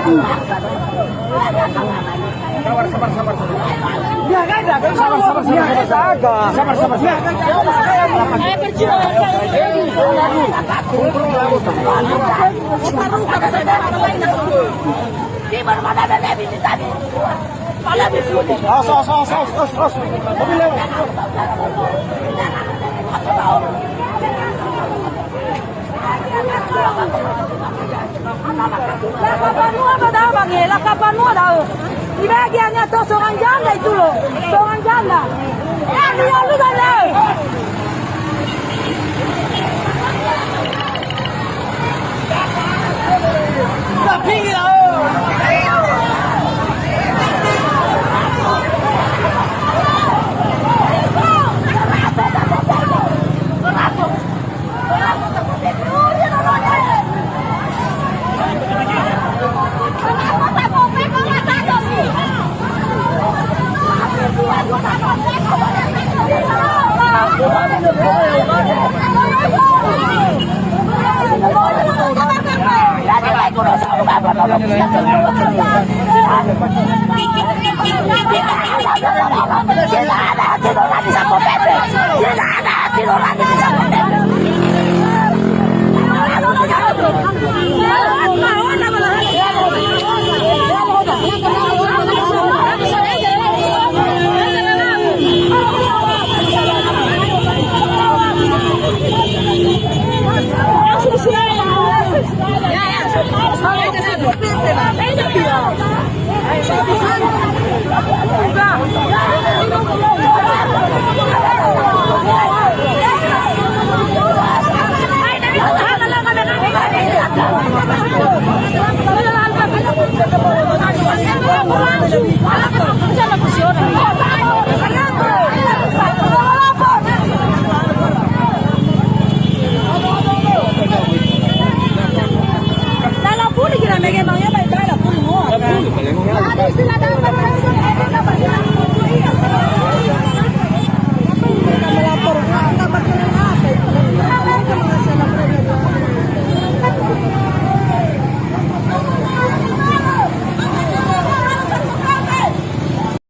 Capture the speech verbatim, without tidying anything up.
Sabar, sabar, sabar. Sabar, sabar, sabar. Sabar, sabar, sabar. Awas, awas, awas, awas, awas, awas. Mobil lewat. Lakabanua ba da'ö, Bang, eh, lakabanua da'ö. Ibagi hanya to seorang janda itu loh, seorang janda. Eh, dia lu janda.